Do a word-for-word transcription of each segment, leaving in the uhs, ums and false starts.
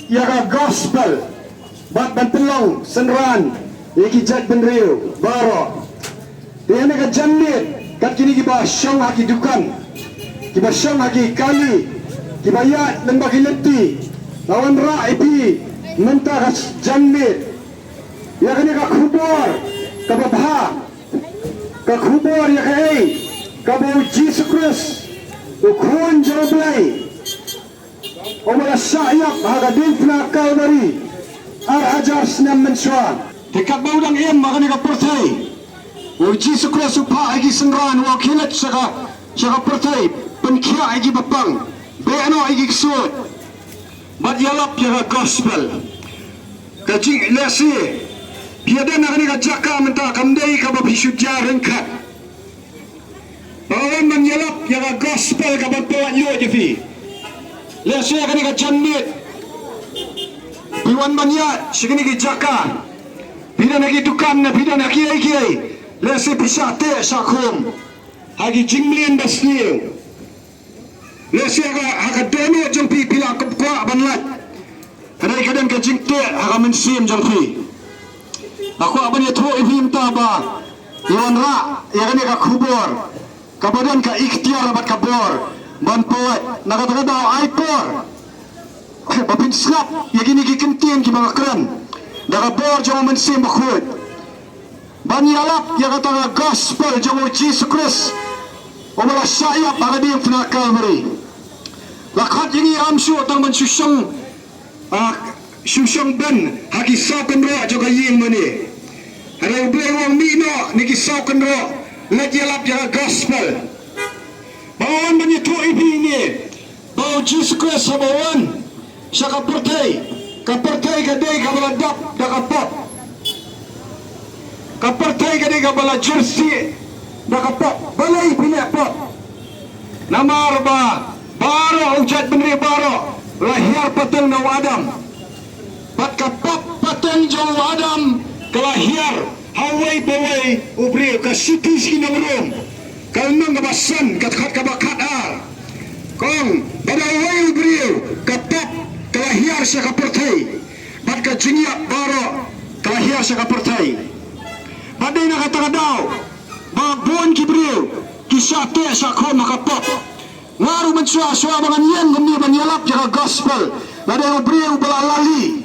ïa ka gospel bad ban pynlong synran ïa ki jaitbynriew baroh. Te ha kane ka janmiet, kat kine kiba shong ha ki dukan, kiba shong ha ki kali, kiba ïaid lyngba ki lynti, nga wanrah ïa phi mynta ka janmiet ïa kane ka khubor kaba bha, ka khubor ïa kaei kaba u Jisu Khrist, u Khun jong U Blei, u ba la shah ïap ha ka diengphna Kalbari ar hajar snem mynshuwa. Te katba u dang im ha kane ka pyrthei, u Jisu Khrist u phah ïa ki synran, u khie leit sha ka, sha ka pyrthei, pynkhiah ïa ki bapang, beh noh ïa ki ksuid, bad ïalap ïa ka gospel. Ka jing, lehse phi ïa don ha kane ka jaka mynta, kam dei kaba phi shu jia ryngkat. Ba wan ban ïalap ïa ka gospel kaban pynlait luid ïa phi. Lehse ha kane ka janmiet phi wan ban ïaid sha kine ki jaka, phi don ha ki dukan ne phi don ha kiei kiei, lehse phi shah teh shah khum ha ki jingmlien basniew. Lehse ha ka, ha ka dohnud jong phi, phi la kwah ban lait. Hynrei ka don ka jingteh ha ka mynsiem jong phi. Nga kwah ban ïathuh ïa phi mynta ba ngi wanrah ïa kane ka khubor kaba don ka iktiar bad ka bor ban pynlait. Na kata ka daw, ai por ba phin sngap ïa kine ki kyntien kiba nga kren da ka bor jong U Mynsiem Bakhuid, ban ïalap ïa kata ka gospel jong u Jisu Khrist, u ba la shah ïap ha ka diengphna Kalbari. La khot ïa ngi, ym shuh tang ban shu shong, ah, shu shong bun ha ki saw kynroh jong ka ïing mane. Hynrei U Blei u ong, mih noh na ki saw kynroh, leit ïalap ïa ka gospel. Ba wan ban ïathuh ïa phi ne, ba u Jisu Khrist haba wan sha ka pyrthei, ka pyrthei ka dei kaba la dap da ka pop. Ka pyrthei ka dei kaba la jyrsieh da ka pop. Balei phi leh pop? Namar ba baroh u jaitbynriew baroh la hiar pateng na u Adam. Bad ka pop pateng jong u Adam ka la hiar ha uwei pa uwei u briew, ka shithi sha ki nong Rom, ka lynnong kaba san, ka dkhot kaba khatar. Ka ong ba da uwei u briew ka pop ka la hiar sha ka pyrthei, bad ka jingïap baroh ka la hiar sha ka pyrthei. Bad dei na kata ka daw ba bun ki briew ki shah teh shah khum ha ka pop. Nga ruh mynshuwa, shuwa ba ngan ïeng kumne ban ïalap ïa ka gospel, lada u briew u ba la lali,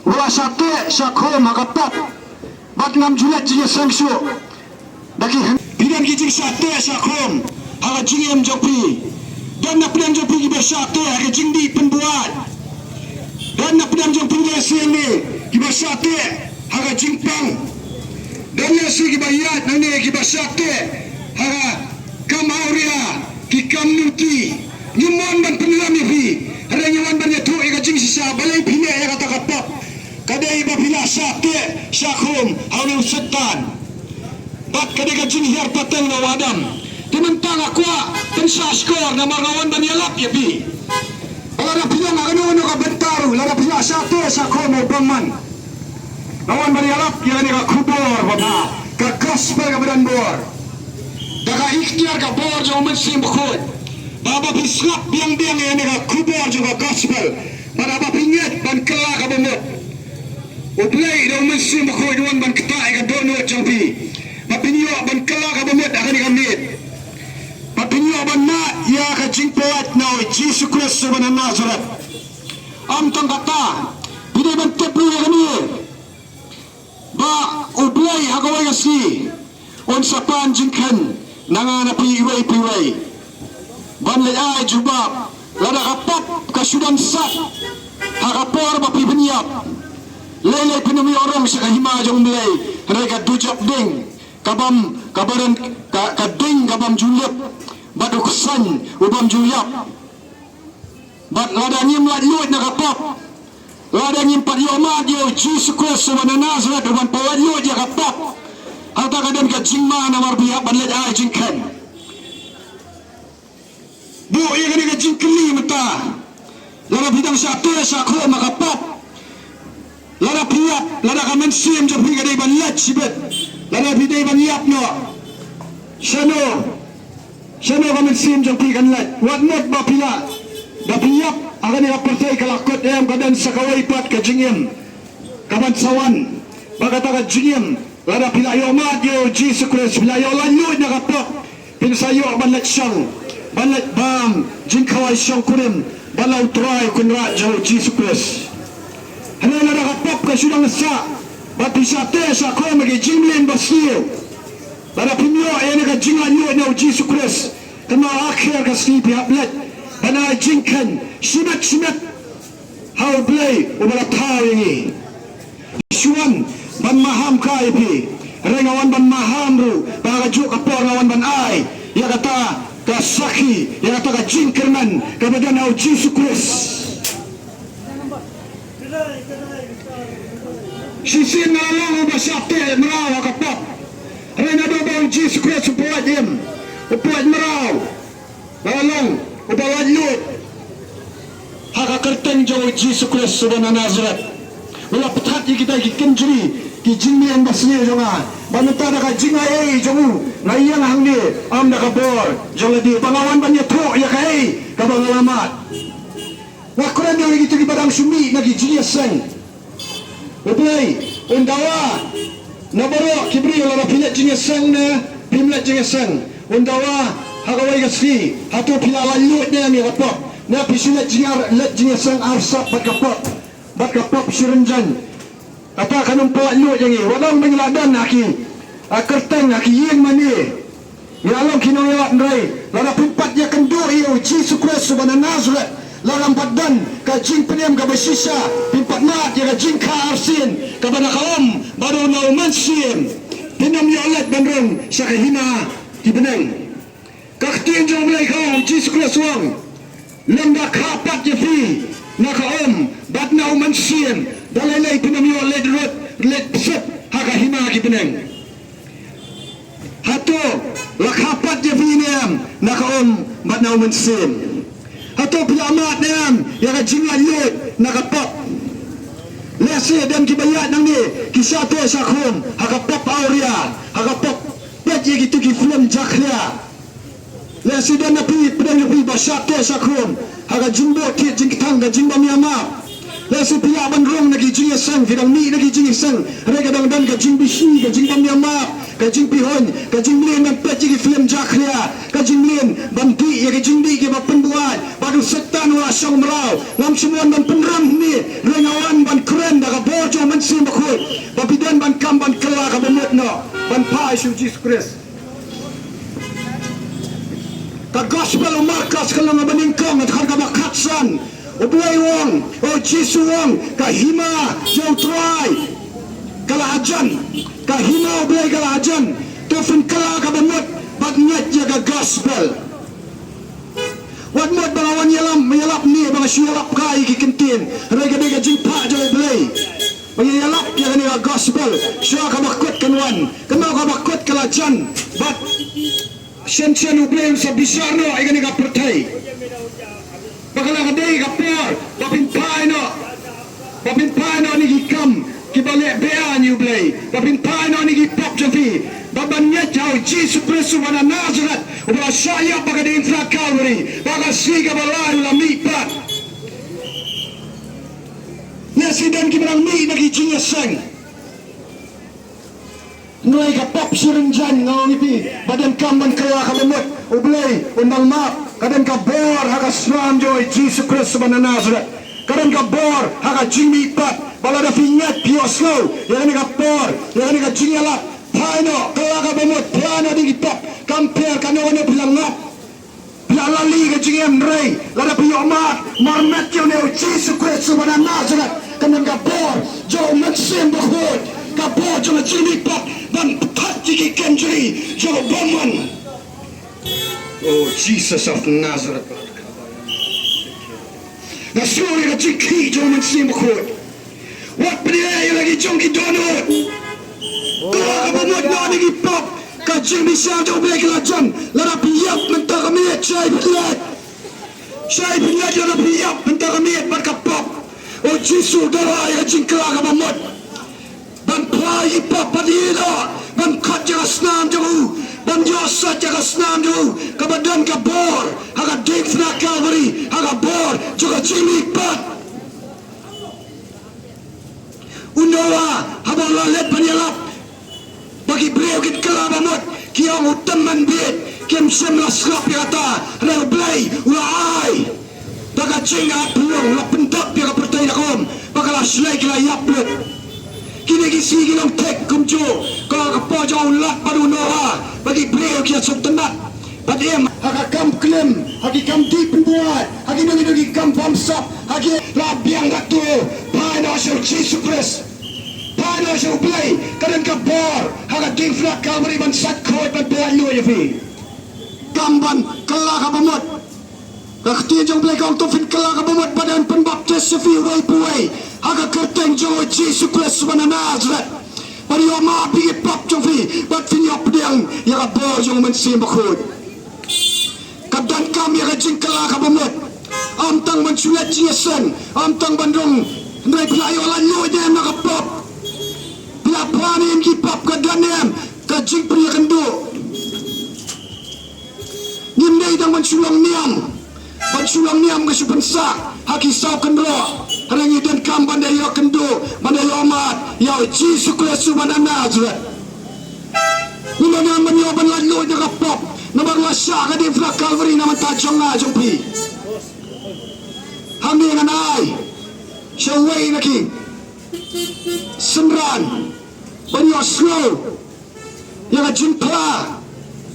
u ba la shah teh shah khum ha ka pop, bad ngam ju leh jingïaseng shuh da ki, phi don ki jingshah teh shah khum ha ka jingim jong phi. Don na pdeng jong phi kiba shah teh ha ka jingdih pynbuaid. Don na pdeng jong phi lehse ne kiba shah teh ha ka jingpang. Don lehse kiba ïaid nangne kiba shah teh ha ka kam awria, ki kam nongti. Ngim wan ban pynlong ïa phi, hynrei ngi wan ban ïathuh ïa ka jingshisha balei phi leh ïa kata ka pop. Ka dei ba phi la shah teh shah khum ha une u Soitan. Bad ka dei ka jinghiar pateng na u Adam. Te mynta nga kwah pynshah shkor namar nga wan ban ïalap ïa phi. Ba lada phi ïeng ha kano kano ka bynta ruh, lada phi la shah teh shah khum ha u bymman, nga wan ban ïalap ïa kane ka khubor ba bha, ka gospel kaba don bor, da ka iktiar ka bor jong u Mynsiem Bakhuid. Ba haba phi sngap biang biang ïa kane ka khubor jong ka gospel, bad haba phi ngeit ban kylla ka bamut, U Blei da u Mynsiem Bakhuid u wan ban ktah ïa ka dohnud jong phi, ba phin ïoh ban kylla ka bamut ha kane ka miet, ba phin ïoh ban mad ïa ka jingpynlait na u Jisu Khrist uba na Nasareth. Ym tang kata, phi dei ban tip ruh ïa kane, ba U Blei ha kawei ka sngi un sa pan jingkheiñ na nga na phi iwei pa iwei, ban leit ai jubab. Lada ka pop ka shu don sat ha ka por ba phi pynïap, lei lei phin ym ïoh rung sha ka hima jong U Blei. Hynrei ka dujok ding ka bym, ka baran, ka, ka ding ka bym ju lip, bad u ksein u bym ju ïap. Bad lada ngim laitluid na ka pop, lada ngim pat ïoh mad ïa u Jisu Khrist uba na Nasareth uban pynlaitluid ïa ka pop, hangta ka don ka jingma namar ba ïa ban leit ai jingkheiñ. Buh ïa kane ka jingkylli mynta. Lada phi dang shah teh shah khum ha ka pop, lada phi ïap, lada ka mynsiem jong phi ka dei ban leit shibit, lada phi dei ban ïap noh, shano, shano ka mynsiem jong phi kan leit? Wat mut ba phi la, ba phi ïap, Ha kane ka pyrthei ka la kut em, ka don sa kawei pat ka jingim kaban sa wan. Bad kata ka jingim, lada phi la ïoh mad ïa u Jisu Khrist, phi la ïoh laitluid na ka pop, phin sa ïoh ban leit shong, ban leit bam jingkhawai shongkurim bad la U Trai Kynrad jong u Jisu Khrist. Hynrei lada ka pop ka shu dang sah bad phi shah teh shah khum ha ki jingmlien basniew, lada phim ïoh ïa kane ka jinglaitluid na u Jisu Khrist, kynmaw ha ka sngi phi hap leit ban ai jingkheiñ shimet shimet ha U Blei uba la thaw ïa ngi. Shu wan ban maham kai ïa phi. Hynrei nga wan ban maham ruh ba ha kajuh ka por nga wan ban ai ïa kata ka sakhi, ïa kata ka jingkyrmen kaba don ha u Jisu Khrist. Shisien nga la long uba shah teh mraw ha ka pop. Hynrei naduh ba u Jisu Khrist u pynlait im, u pynlait mraw, nga la long uba laitluid ha ka kyrteng jong u Jisu Khrist uba na Nasareth. U la pynthad ïa kita ki kynjri, ki jingmlien basniew jong nga. Bad mynta da ka jingaiei jong u nga ïeng hangne, ym da ka bor jong lade, ba nga wan ban ïathuh ïa kaei kaba nga la mad. Nga kren ïa kito kiba dang shu mih na ki jingïaseng. U Blei un dawa na baroh ki briew, lada phi leit jingïaseng ne phim leit jingïaseng, un dawa ha kawei ka sngi, hato phi la laitluid ne em ïa ka pop, ne phi shu leit jing ar, leit jingïaseng arsap bad ka pop, bad ka pop syrnjan. Kata kan ym pynlaitluid ïa ngi. Wat la ong ba ngi la don ha ki, ha kyrteng, ha ki ïing mane. Ngi la long ki nongïalap, hynrei lada phim pat ïakynduh ïa u Jisu Khrist uba na Nasareth, lada ym pat don ka jingpynim kaba shisha, phim pat mad ïa ka jingkha arsien kaba na ka um bad na u mynsiem, phin ym ïoh leit ban rung sha ka hima ki bneng. Ka ktien jong U Blei ka ong, u Jisu Khrist u ong, lymda kha pat ïa phi na ka um bad na u mynsiem, balei lei phin ym ïoh leit rut, leit suk ha ka hima ki bneng? Hato la kha pat ïa phi ne em na ka um bad na u mynsiem? Hato phi la mad ne em ïa ka jinglaitluid na ka pop? Lehse don kiba ïaid nangne ki shah teh shah khum ha ka pop awria, ha ka pop peit ïa kito ki film jakhlia. Lehse don na phi, pdeng na phi ba shah teh shah khum ha ka jingbit thied jingktah, ka jingbam ïa map. Lehse phi lah ban rung na ki jingïaseng, phi dang mih na ki jingïaseng, hynrei ka dang don ka jingbishni, ka jingbam ïa map, ka jingpihuiñ, ka jingmlien ban peit ïa ki film jakhlia, ka jingmlien ban dih ïa ka jingdih kiba pynbuaid. Bad u Soitan u la shong mraw. Ngam shym wan ban pynrem hangne, hynrei nga wan ban kren da ka bor jong u Mynsiem Bakhuid ba phi don ban kam ban kylla kaba mut noh ban phai sha u Jisu Khrist. Ka Gospel u Markos ka lynnong ba nyngkong, ka dkhot kaba khatsan. U Blei u ong, u Jisu u ong, ka hima jong u Trai ka la hajan, ka hima U Blei ka la hajan. To phin kylla kaba mut bad ngeit ïa ka Gospel. Wat mut ba nga wan ïalap, ïalap ne ba nga shu ïalap kai ki ktien, hynrei ka dei ka jingphah jong U Blei ba ngi ïalap ïa kane ka Gospel. Shuwa kaba kut kan wan, kynmaw kaba kut ka la jan. Bad shen shen U Blei un sa bishar noh ïa kane ka pyrthei. Ba ka la ka dei ka por ba phin phai noh, ba phin phai noh na ki kam kiba leh beaiñ ïa U Blei, ba phin phai noh na ki pop jong phi, ba ban ngeit ha u Jisu Khrist uba na Nasareth, uba la shah ïap ha ka diengphna Kalbari, ba ka sngi kaba lai u la mih pat. Lehse don kiba dang mih na ki jingïaseng. Hynrei ka pop syrnjan, nga ong ïa phi, ba donkam ban kylla kaba mut, U Blei un nang map. Ka don ka bor ha ka snam jong u Jisu Khrist uba na Nasareth. Ka don ka bor ha ka jingmihpat, ba lada phi ngeit, phi ïohsngew ïa kane ka por, ïa kane ka jingïalap, phai noh, kylla kaba mut, phla noh da ki pop. Kam pher kano kano phi la ngap, phi la lali ka jingim, hynrei lada phi ïoh mad marmet ïa une u Jisu Khrist uba na Nasareth, kan don ka bor jong u Mynsiem Bakhuid, ka bor jong ka jingmihpat ban pynthad ïa ki kynjri jong u bymman. Oh Jesus of Nazareth. Nga sngew ïa ka jingkhih jong u Mynsiem Bakhuid. Wat pynïaid ïa la ki jong ki dohnud. Kylla kaba mut noh na ki pop. Ka jingbishar jong U Blei ka la jan. Lada phi ïap mynta ka miet, shai pynïaid. Shai pynïaid lada phi ïap mynta ka miet bad ka pop. U Jisu u dawa ïa ka jingkylla kaba mut. Ban phla ïa ki pop, ban ïehnoh, ban khot ïa ka snam jong u. Ban ïoh sait ïa ka snam jong u kaba don ka bor ha ka diengphna Kalbari, ha ka bor jong ka jingmihpat. U Noah haba u la leit ban ïalap ba ki briew kin kylla ba mut, ki ong u tymmen beit, kim shym la sngap ïa kata, hynrei U Blei u la ai da ka jingïaid pynlong, la pyndap ïa ka pyrthei da ka um, ba ka la shlei ki la ïap lut. Kine ki sngi ki long thik kumjuh, ka ka por jong u Lat bad u Noah, ba ki briew ki ïa sngewtynnat. Bad im ha ka kam klim, ha ki kam dih pynbuaid, ha ki dong ki dong ki kam bamsap, ha ki la biang katu, phai noh sha u Jisu Khrist. Phai noh sha U Blei, ka don ka bor ha ka diengphna Kalbari ban sait khuid, ban pynlait luid ïa phi. Kam ban kylla ka bamut. Ka ktien jong U Blei ka ong, to phin kylla ka bamut bad yn pynbaptis ïa phi uwei pa uwei ha ka kyrteng jong u Jisu Khrist uba na Nasareth. Ban ïoh maap ïa ki pap jong phi bad phin ïoh pdiang ïa ka bor jong u Mynsiem Bakhuid. Ka donkam ïa ka jingkylla ka bamut. Ym tang ban shu leit jingïaseng, ym tang ban rung, hynrei phi la ïoh lait luid ne em na ka pap? Phi la phla ne em ki pap, ka don ne em ka jingpynïakynduh? Ngim dei tang ban shu long niam, ban shu long niam ka shu pynsah ha ki saw kynroh. Hynrei ngi donkam ban da ïoh kynduh, ban da ïoh mad ïa u Jisu Khrist uba na Nasareth. Ngim dei tang ban ïoh ban lait luid na ka pap, namar la shah ka diengphna Kalbari na ka bynta jong nga jong phi. Hangne ngan ai sha uwei na ki synran ban ïoh sngew ïa ka jingphla.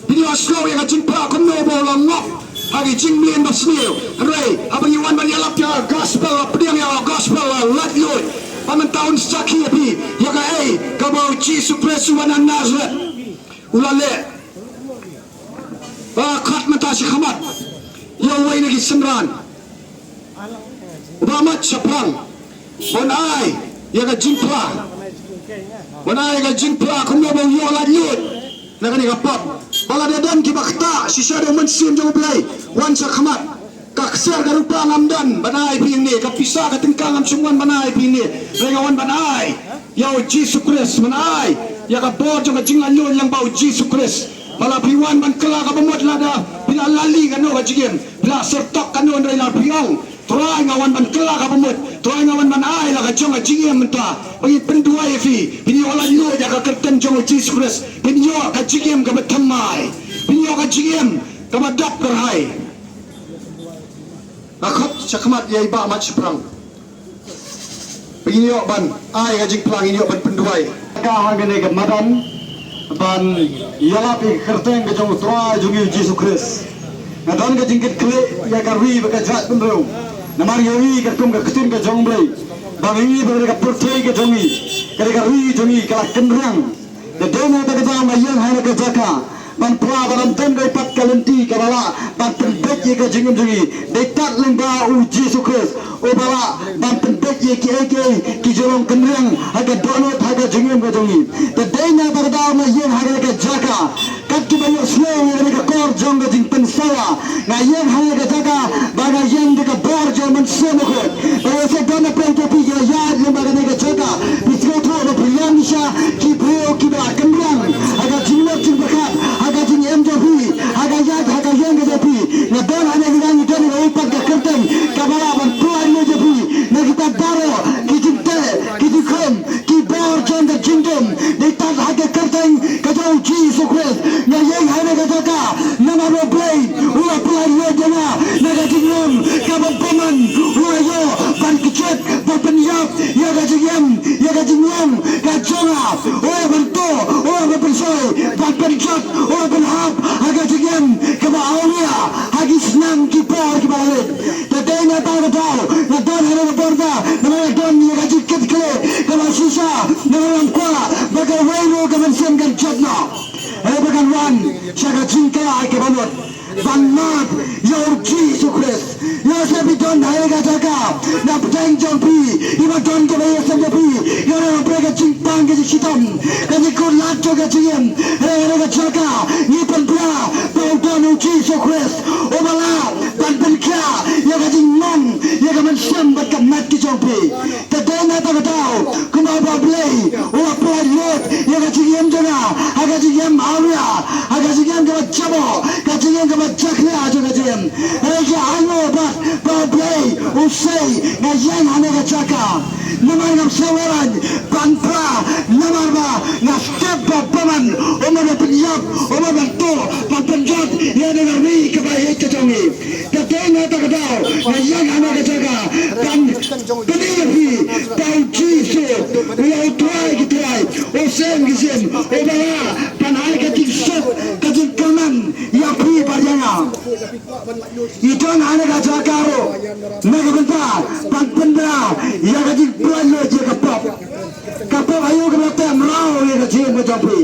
Phin ïoh sngew ïa ka jingphla kumno ba u la ngop ha ki jingmlien basniew. Hynrei haba ngi wan ban ïalap ïa ka gospel, la pdiang ïa ka gospel, la lait luid, ba mynta un sakhi ïa phi ïa kaei kaba u Jisu Khrist uba na Nasareth u la leh. Ba khot mynta sha khmat ïa uwei na ki synran uba mad shaphrang ban ai ïa ka jingphla, ban ai ïa ka jingphla kumno ba u ïoh lait luid na kane ka pap. Ba lada don kiba ktah shisha da u Mynsiem jong U Blei, wan sha khmat. Ka ksiar ka rupa ngam don ban ai phi hangne, ka pisa ka tyngka ngam shym wan ban ai phi hangne. Hynrei nga wan ban ai ïa u Jisu Khrist, ban ai ïa ka bor jong ka jinglait luid lyngba u Jisu Khrist. Ba la phi wan ban kylla ka bamut, lada phi la lali kano ka jingim, phi la syrtok kano, hynrei la phi ong, Trai nga wan ban kylla ka bamut, Trai nga wan ban ai la ka jong ka jingim mynta, ba ngin pynduwai ïa phi, phin ïoh lait luid ha ka kyrteng jong u Jisu Khrist, phin ïoh ka jingim kaba thymmai, phin ïoh ka jingim kaba dap kyrhai. Nga khot sha khmat ïa i Bah Mad Shaphrang. Ngin ïoh ban ai ka jingphla, ngin ïoh ban pynduwai. Ka hangne ka madan ban ïalap ïa ka kyrteng ka jong u Trai jong ngi u Jisu Khrist. Nga don ka jingkitkhlieh ïa ka ri bad ka jaitbynriew. Namar ngi ïohi katkum ka ktien ka jong U Blei ba ngi, ba ka pyrthei ka jong ngi, ka ri ka jong ngi ka la kynriang. Te dei na kata ka daw nga ïeng ha kane ka jaka ban phla ba ym don kawei pat ka lynti kaba lah ban pynbeit ïa ka jingim jong ngi. Dei tad lyngba u Jisu Khrist uba lah ban pynbeit ïa kiei kiei ki jinglong kynriang ha ka dohnud ha ka jingim ka jong ngi. Te dei na kata ka daw nga ïeng ha kane ka jaka, kat kiba ïohsngew ïa kane ka kor jong ka jingpynsawa. Nga ïeng ha kane ka jaka ba nga ïeng da ka bor jong u Mynsiem Bakhuid. Ba ïa sa don na pdeng jong phi ki ïaid lyngba kane ka jaka, phi sngewthuh ba phi ïeng sha ki briew kiba kynriang ha ka jingmut jingpyrkhat, ha ka jingim jong phi, ha ka ïaid ha ka ïeng ka jong phi. Nga don hangne, ngi don, ngi don ha kawei pat ka kyrteng kaba lah ban pynlait luid ïa phi na kita baroh ki jingteh, ki jingkhum, ki bor jong ka jingdum. Dei tad ha ka kyrteng ka jong u Jisu Khrist. Nga ïeng ha kane ka jaka namar ba U Blei u la pynlait luid ïa nga na ka jinglong kaba bymman. U la ïoh ban kjit, ban pynïap ïa ka jingim, ïa ka jinglong ka jong nga. U la ban tuh, u la ban pynshoi, ban pynjot, u la ban hap ha ka jingim kaba awria ha ki snem ki por kiba la leit. Te dei na kata ka daw nga don ha kane ka border namar nga don ïa ka jingkitkhlieh kaba shisha, namar ngam kwah ba kawei ruh ka mynsiem kan jot noh. Hynrei ba kan wan sha ka jingkylla kaba mut ban mad ïa u Jisu Khrist. Ïa sa phi don ha kane ka jaka na pdeng jong phi, iba don kaba ïaseng ïa phi, ïa ka pdeng ka jingpang, ka jingshitom, ka jingkut lad jong ka jingim. Hynrei ha kane ka jaka ngi pynbna ba Don u Jisu Khrist uba lah ban pynkhiah ïa ka jingmong, ïa ka mynsiem bad ka met ki jong phi. Te dei na kata ka daw kumba U Blei u la pynlait lut ïa ka jingim jong nga ha ka jingim awria, ha ka jingim kaba jaboh, ka jingim kaba jakhlia jong ka jingim. Hynrei ki ainguh bad ba U Blei u sei nga ïeng ha kane ka jaka. Namar ngam sngewrang ban phla, namar ba nga step ba bymman, u mut ban pynïap, u mut ban tuh, ban pynjot ïa kane ka ri kaba ïeit ka jong ngi. Te dei na kata ka daw nga ïeng ha kane ka jaka ban kylli ïa phi ba u Jisu u ïa u Trai ki trai, u Syiem ki syiem, uba lah ban ai ka jingsuk, ka jingkyrmen ïa phi bad ïa nga. Ngi don ha kane ka jaka ruh na ka bynta ban pynbna ïa ka jingpynlait lut ïa ka pop. Ka pop aïu kaba la teh mraw ïa ka jingim ka jong phi?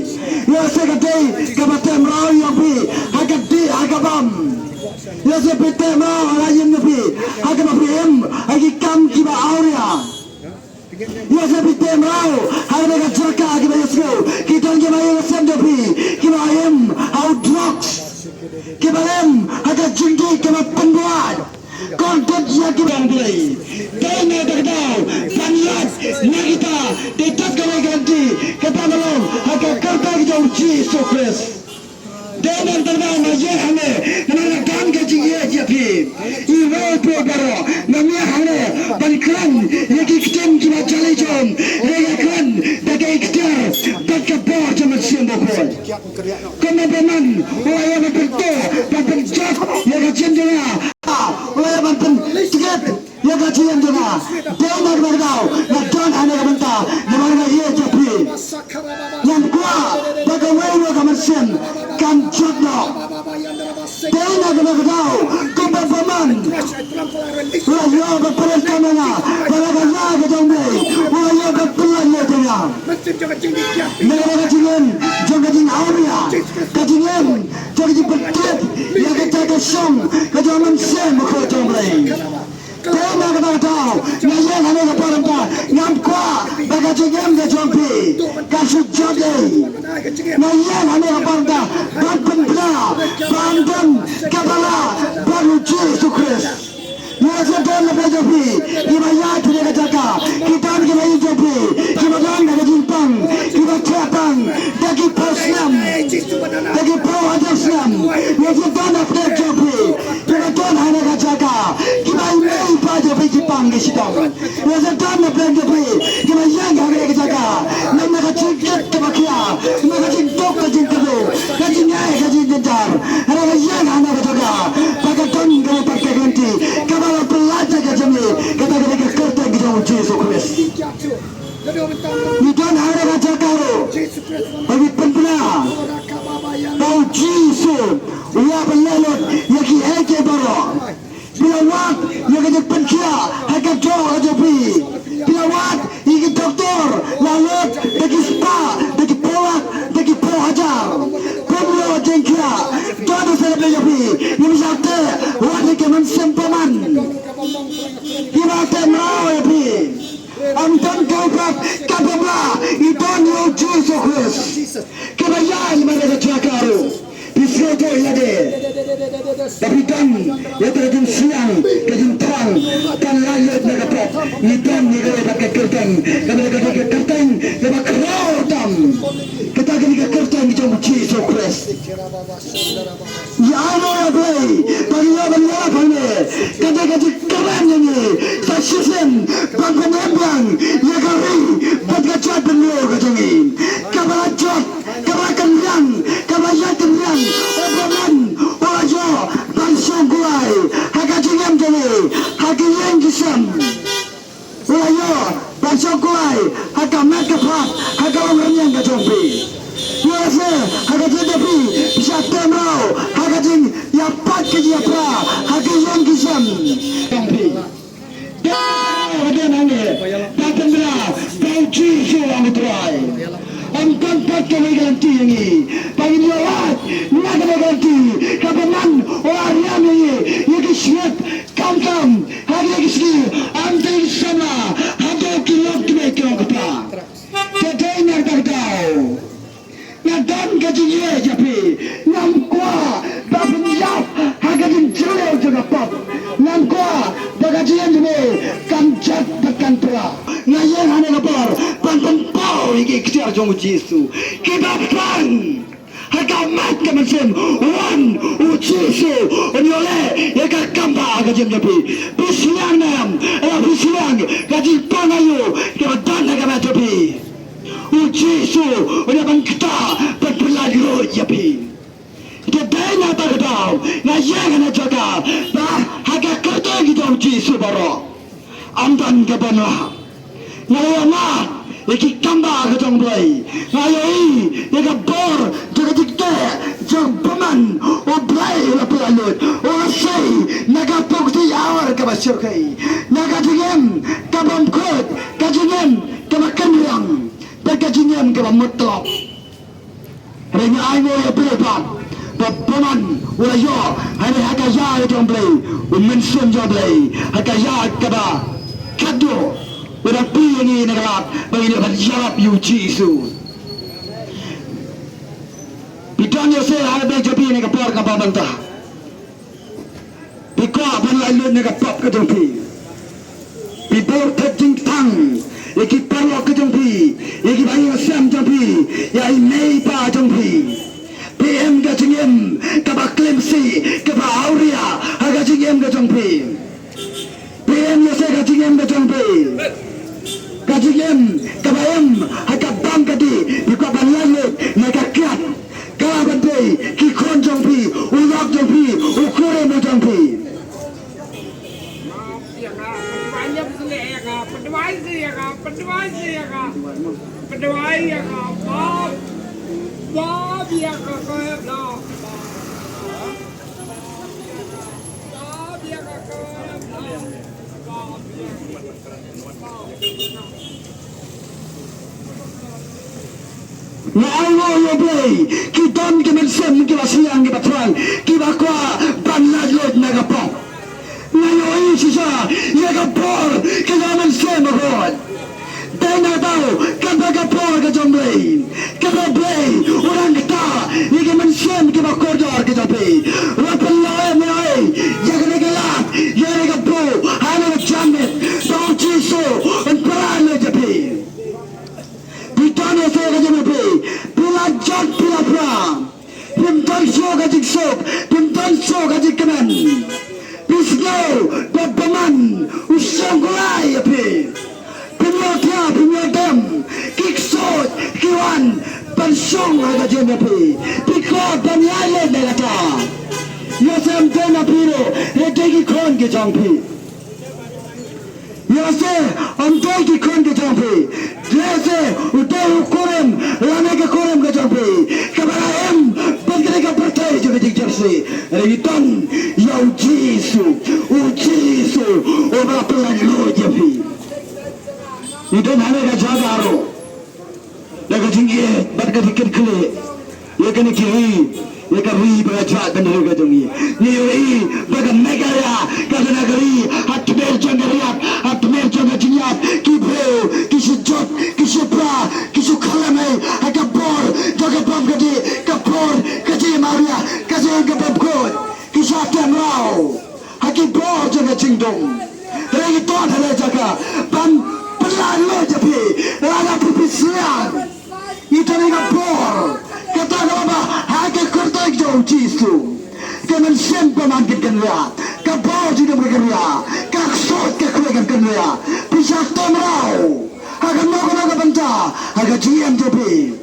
Ïoh lehse ka dei kaba teh mraw ïa phi ha ka dih ha ka bam. Ïoh lehse phi teh mraw ha ka jingim jong phi ha kaba phi im ha ki kam kiba awria. Ïoh lehse phi teh mraw ha kane ka jaka kiba ïohsngew ki don kiba ïohsngew da phi kiba im ha u drugs, kiba im ha ka jingdih kaba pynbuaid. Kordit ïa kiba ong Blei. Dei na kata ka daw ban ïaid na kita, dei tat kawei ka lynti kaba ka long ha ka kyrteng jong u Jisu Khrist. Dei na kata ka daw nga ïeng hangne namar nga don ka jingïeit ïa phi. Iwei pa baroh ngam ïeng hangne ban kren ïa ki ktien kiba jali jong, hynrei nga kren da ka iktiar bad ka bor jong u Mynsiem Bakhuid. Kumba bymman u la ïa ban pyntuh, ban pynjot ïa ka jingim jong nga. U la ïa ban pyntngit ïa ka jingim jong nga. Dei na kata ka daw nga don ha kane ka bynta namar nga ïeit ïa phi. Ngam kwah ba kawei ruh ka mynsiem kan jot noh. Dei na kata ka daw kumba bymman u la ïoh ban pynlong kam ïa nga, ba la ka ïa ka jong Blei u la ïoh ban pynlong ïa ka ïa nga. Na kata ka jingim jong ka jingawria, ka jingim jong ka jingpynkit ïa kata ka shong ka jong u Mynsiem Bakhuid jong Blei. Te na kata ka daw nga ïeng ha kane ka por mynta, ngam kwah ba ka jingim ka jong phi kan shu jot ei. Nga ïeng ha kane ka por mynta ban pynbna ban don kaba lah bad u Jisu Khrist. Ïa ka don na pdeng jong phi kiba ïaid ha kane ka jaka, ki don kiba ïeit jong phi, kiba don da ka jingpang, kiba thiah tang da ki phew snem, da ki phew hajar snem. Ïa ka don na pdeng jong phi kiba don ha kane ka jaka, kiba ïeit ba jong phi ki pang ki shitom. Ïa ka don na pdeng jong phi kiba ïeng ha kane ka jaka, na ka jingkit kaba khia, na ka jingduk ka jingkyrduh, ka jingïaid ka jingjynjar. Hynrei nga ïeng ha kane ka jaka ba ka don kaba pat ka lynti kaba la pynlait ïa ka jong ngi, kata ka dei ka kyrteng ka jong u Jisu Khrist. Ngi don ha kane ka jaka ruh ba ngi pynbna ba u Jisu u ïa pynlait lut ïa kiei kiei baroh. Phi la wad ïa ka jingpynkhiah ha ka doh ka jong phi. Phi la wad ïa ki doktor la lut da ki spah, da ki phew lak, da ki phew hajar. Phim ïoh jingkhiah. Don u Syiem ïa phi. Ngim shym teh, wad ïa ki mynsiem bymman kiba teh mraw ïa phi. Ym don kawei pat kaba bha, ngi don ïa u Jisu Khrist. Kaba ïaid man la ka jaka ruh. Phi sngewthuh ïa lade. Ba phi don ïa ka jingsiang, ka jingthrang ban lait lut na ka pop. Ngi don ïa ka, ïa ka kyrteng, kaba dei ka kyrteng kaba khraw tam. Kata ka dei ka kyrteng jong u Jisu Khrist. Ïa, ai nguh ïa Blei ba ngi ïoh ban ïalap hangne. Ka dei ka jingkyrmen ïa ngi sa shisien ban pynïeng biang ïa ka ri bad ka jaitbynriew ka jong ngi. Kaba la jot, kaba la kynriang, kaba la ïaid kynriang, u Blei u la ïoh ban shongkurai ha ka jingim jong ngi, ha ka ïing ka sem. U la ïoh ban shongkurai ha ka met ka phad, ha ka long rynïeng ka jong phi. Ïoh lehse ha ka jingim jong phi phi shah teh mraw ha ka jingïapait ka jingïapra ha ka ïing ka sem jong phi. Dei ba don hangne ba pynbna ba u Jisu u long u Trai. Ym don pat kawei ka lynti ïa ngi ba ngin ïoh lait na kawei ka lynti kaba man u la riam ïa ngi ïa ki shngit. Khamtam ha kine ki sngi ym dei ki samla, hato ki long kmie ki long kpa. Te dei na kata ka daw nga don ka jingïeit ïa phi. Ngam kwah ba Jingim jong me kan jot bad kan pra. Nga ïeng ha kane ka por ban pynpaw ïa ki ktien jong u Jisu kiba pang ha ka met ka mynsiem. Wan, u Jisu un ïoh leh ïa ka kam ba ha ka jingim jong phi. Phi sliang ne em? Ïa, phi sliang ka jingpang aïu kaba don ha ka met jong phi? U Jisu un ïa ban ktah ban pynlait luid ïa phi. Te dei na kata ka daw nga ïeng ha kane ka jaka ba ha ka kyrteng jong u Jisu baroh. Ym don kaba lah. Nga ïohi ïa ki kam ba ka jong u Blei. Nga ïohi ïa ka bor jong ka jingteh jong u bymman. U Blei u la pynlait luid, u la sei na ka pukti awar kaba shyrkhei, na ka jingim ka bym khuid, ka jingim kaba kynriang, bad ka jingim kaba mut tlok. Hynrei nga ainguh ïa u Blei ba u bymman u la ïoh ha kane, ha ka ïa ka jong u Blei, u mynsiem jong u Blei, ha ka ïa kaba khadduh u la plie ïa ngi na ka lad ba ngin ïoh ban ïarap ïa u Jisu. Phi don ïa se ha kane jong phi na ka por kaba mynta. Phi kwah ban lait luid na ka pop ka jong phi. Phi bor thep jingtang ïa ki paralok ka jong phi, ïa ki baïing sem jong phi, ïa i mei i pa jong phi. Phi im ka jingim kaba klim sih, kaba awria ha ka jingim ka jong phi. Phi im ïa se ka jingim ka jong phi, ka jingim kaba im ha ka bam ka dih. Phi kwah ban lait luid na ka kiad. Ka ban dei ki khun jong phi, u lok jong phi, u kurim u jong phi. Nga ainguh ïa u Blei, ki don ki mynsiem kiba sliang kiba thrang, kiba kwah ban lait luid na ka pop. Nga ïohi shisha ïa ka bor ka jong u Mynsiem Bakhuid. Dei na kata kaba ka por ka jong u Blei, kaba u Blei u dang ktah ïa ki mynsiem kiba kordor ka jong phi. Ruh pynlong ïa me ïa kane ka lad, ïa kane ka bor, ha kane ka janmiet, ba u Jisu un pynlait luid ïa phi. Phi don ïa se ka jingim phi, phi la jot, phi la pra. Phim don shuh ka jingsuk, phim don shuh ka jingkmen. Phi sngew ba u bymman u shong kular ïa phi. Phim ïohthiah, phim ïohdem, ki ksuid ki wan ban shong ha ka jingim phi. Phi kwah ban ïaid leit na kata. Ïa se ym dei na phi ruh, hynrei dei ki khun ki jong phi. Ïa se ym dei ki khun ki jong phi. Ïa se u dei u kurim lane ka kurim ka jong phi, kaba la im bad kane ka pyrthei jong ka jingjyrsieh. Hynrei ngi don ïa u Jisu, u Jisu uba la pynlait luid ïa phi. Ngi don ha kane ka jaka ruh da ka jingïeit bad ka jingkitkhlieh ïa kane ka ri, ïa ka ri ba ka jaitbynriew ka jong ngi. Ngi ïohi ba ka Meghalaya ka dei na ka ri ha tmier jong ka riat, ha tmier jong ka jingïap, ki briew ki shu jot, ki shu pra, ki shu khlem ei ha ka bor jong ka bam ka dih, ka bor ka jingim awria, ka jingim ka bym khuid, ki shu tem raw ha ki bor jong ka jingdum. Te ngi don ha kane ka jaka ban pynlait luid ïa phi, lada phi, phi sliang. Ngi don ïa ka bor, kata ka long ba ha ka kyrteng jong u Jisu, ka mynsiem bymman kan kynriah, ka bor jingdum kan kynriah, ka ksuid ka khuid kan kynriah. Phi shu tem raw ha kano kano ka bynta ha ka jingim jong phi.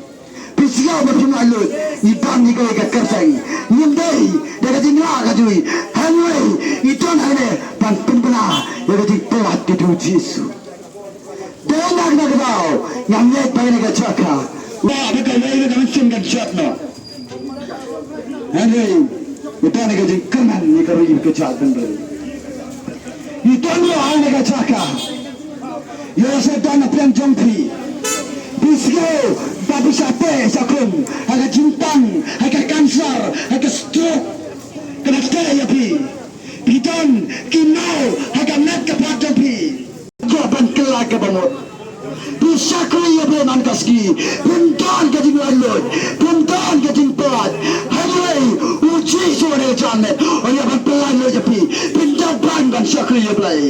Phi sngew ba phim lait luid, ngi don ïa kane ka kyrteng. Ngim dei da ka jinglah ka jong ngi, hynrei ngi don hangne ban pynbna ïa ka jingpynlait ka jong u Jisu. Dei na kata ka daw ngam ngeit ba kane ka jaka, ba kawei ka mynsiem kan jot noh. Hynrei ngi don ïa ka jingkyrmen ïa ka ri ka jaitbynriew. Ngi don ruh ha kane ka jaka. Ïoh lehse don na pdeng jong phi, phi sngew ba phi shah teh shah khum ha ka jingpang, ha ka cancer, ha ka stroke, kaba teh ïa phi. Phi don ki naw ha ka met ka phad jong phi. Kwah ban kylla kaba mut. Phi shakri ïa Blei man ka sngi, phin don ka jinglaitluid, phin don ka jingpyllait. Hynrei u Jisu ha kane ka janmiet u ïa ban pyllait lut ïa phi. Phin da ban ban shakri ïa Blei.